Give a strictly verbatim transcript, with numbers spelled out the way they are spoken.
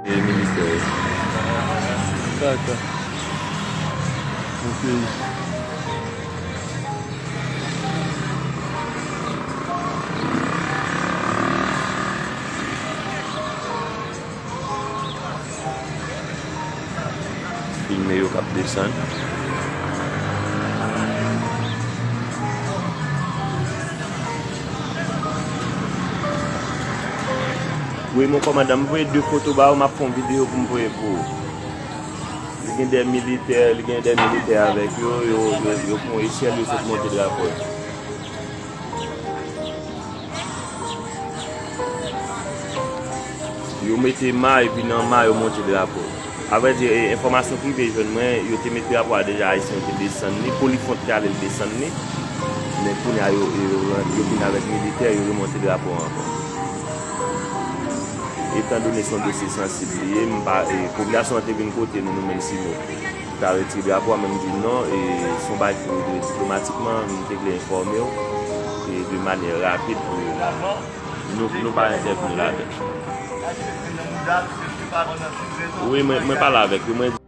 E militè yo. Dakò. Ok. Filme yo k ap desann. Wi, mon kòmandan, m voye de foto ba ou, m ap fè yon videyo pou m voye pou ou. Li gen de militè, li gen de militè avèk yo, yo, yo, yo pran echèl, yo sot monte drapo. Yo mete ma, epi nan ma, yo monte drapo. Avrèdi, e, enfòmasyon prive jwenn mwen, yo te met drapo a deja, Ayisyen yo te desann li, Polifwont te ale l desann li. Men kounye a, yo, yo, yo vin avèk militè, yo remonte drapo a ankò. Etandone se yon dosye sansib li ye, m pa, e, popilasyon an te vin kote nou, nou menm sivil, pou ta retire drapo a, men m di non, e, se yon bagay ki dwe diplomatikman, m te vle enfòme w, e, de manyè rapid pou nou, nou pa entèvni ladan. Wi, mwen, mwen pale avèk yo, mwen